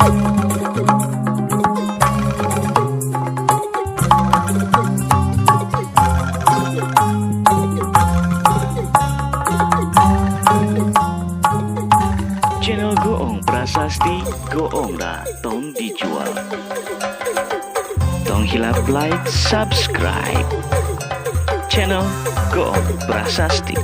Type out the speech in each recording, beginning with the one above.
Channel Goong Prasasti Goongna tong dijual. Tong hilap like, subscribe. Channel Goong Prasasti.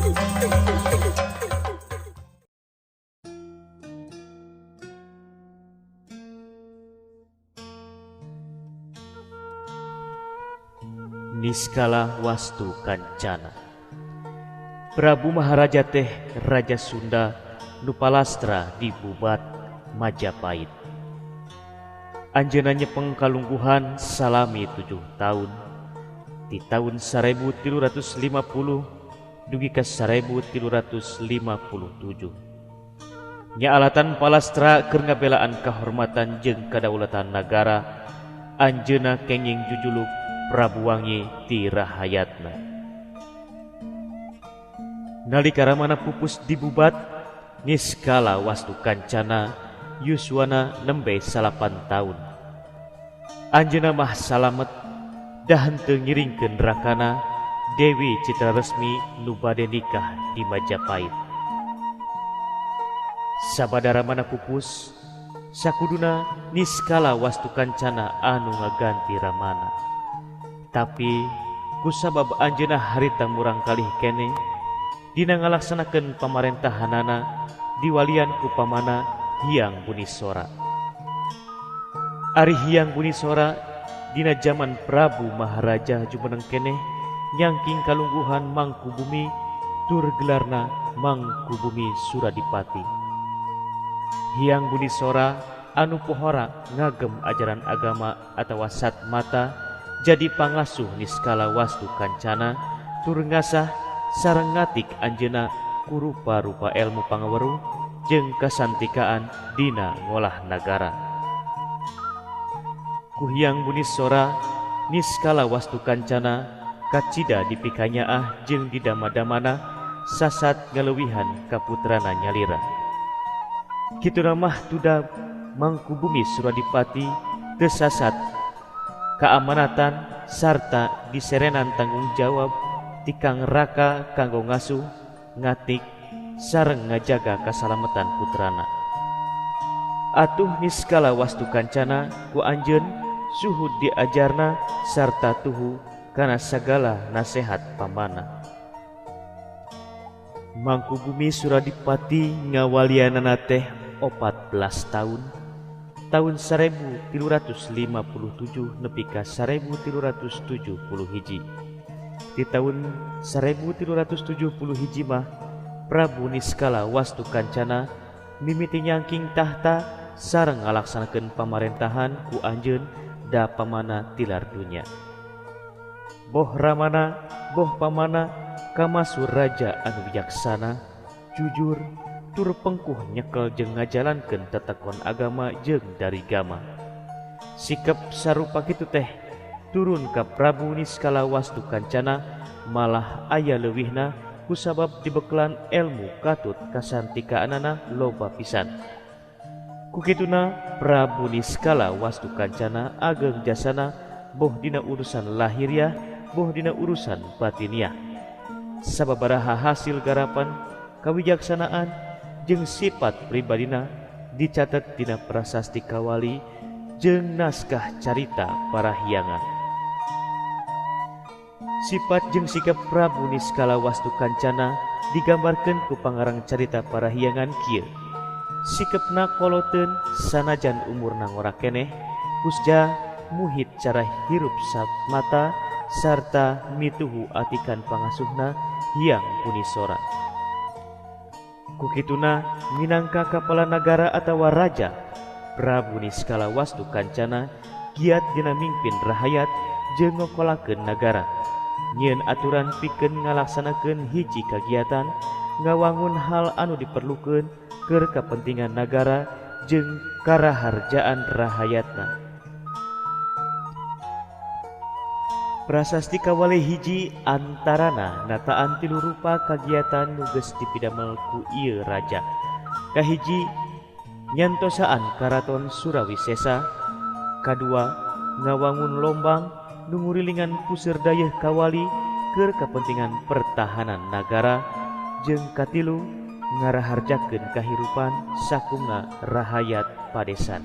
Niskala Wastu Kancana. Prabu Maharaja teh Raja Sunda nu palastra di Bubat Majapahit. Anjeunna nyepeng kalungguhan salami 7 tahun di tahun 1350 dugi ka 1357. Nya alatan palastra keur ngabelaan kahormatan jeung kadaulatan nagara, anjeunna kenging jujuluk Prabu Wangi ti rahayatna. Nalika ramana pupus di Bubat, Niskala Wastu Kancana yuswana nembe 9 tahun. Anjeunna mah salamet dah henteu ngiringkeun rakana Dewi Citra Resmi nu bade nikah di Majapahit. Sabada ramana pupus, sakuduna Niskala Wastu Kancana anu ngaganti ramana. Tapi kusabab anjeunna harita murang kalih kene dina ngalaksanakeun pamarentahanana diwalian ku pamana Hyang Bunisora. Ari Hyang Bunisora dina jaman Prabu Maharaja jumeneng keneh nyangking kalungguhan Mangkubumi tur gelarna Mangkubumi Suradipati. Hyang Bunisora anu pohora ngagem ajaran agama atawa satmata jadi pangasuh Niskala Wastu Kancana tur ngasah sareng ngatik anjeunna ku rupa-rupa elmu pangaweruh jeung kasantikaan dina ngolah nagara. Ku Hyang Bunisora Niskala Wastu Kancana kacida dipikanyaah jeung didama-damana sasat ngaleuwihan kaputrana nyalira. Kituna mah tuda Mangkubumi Suradipati teu sasat keamanatan sarta diserenan tanggung jawab ti Kang Raka kanggo ngasuh, ngatik, sareng ngajaga kasalamatan putrana. Atuh Niskala Wastu Kancana ku anjeun suhud diajarna sarta tuhu kana sagala nasehat pamana. Mangkubumi Suradipati ngawalianana teh 14 tahun, tahun 1357 nepi ka 1371. Di tahun 1371 mah Prabu Niskala Wastu Kancana mimiti nyangking tahta sareng ngalaksanakeun pamarentahan ku anjeun da pamana tilar dunya. Boh ramana, boh pamana, kamasur raja anu bijaksana, jujur, tur pengkuh nyekel jeung ngajalankeun tetekon agama jeung darigama. Sikap sarupa kitu teh turun ka Prabu Niskala Wastu Kancana malah aya leuwihna kusabab dibekelan elmu katut kasantikaanana loba pisan. Kukituna Prabu Niskala Wastu Kancana ageng jasana boh dina urusan lahiriah boh dina urusan batiniah. Sababaraha hasil garapan kawijaksanaan jeung sifat pribadina dicatet dina prasasti Kawali jeung naskah carita Parahyangan. Sifat jeung sikap Prabu Niskala Wastu Kancana digambarkeun ku pangarang carita Parahyangan kieu. Sikepna koloteun sanajan umurna ngora keneh, kusja muhit cara hirup mata sarta mituhu atikan pangasuhna Hyang Bunisora. Kukituna minangka kapala nagara atawa raja, Prabu Niskala Wastu Kancana giat dina mingpin rahayat jeung ngokolakeun nagara. Nyieun aturan pikeun ngalaksanakeun hiji kagiatan ngawangun hal anu diperlukeun keur kapentingan nagara jeung karaharjaan rahayatna. Prasasti Kawali hiji antarana nataan tilu rupa kagiatan nu geus dipidamel ku ieu raja. Kahiji Nyantosaan Karaton Surawisesa. Kadua, ngawangun lombang nu ngurilingan puseur dayeuh kawali keur kapentingan pertahanan nagara. Jeung katilu, ngaraharjakeun kahirupan sakumna rahayat padesan.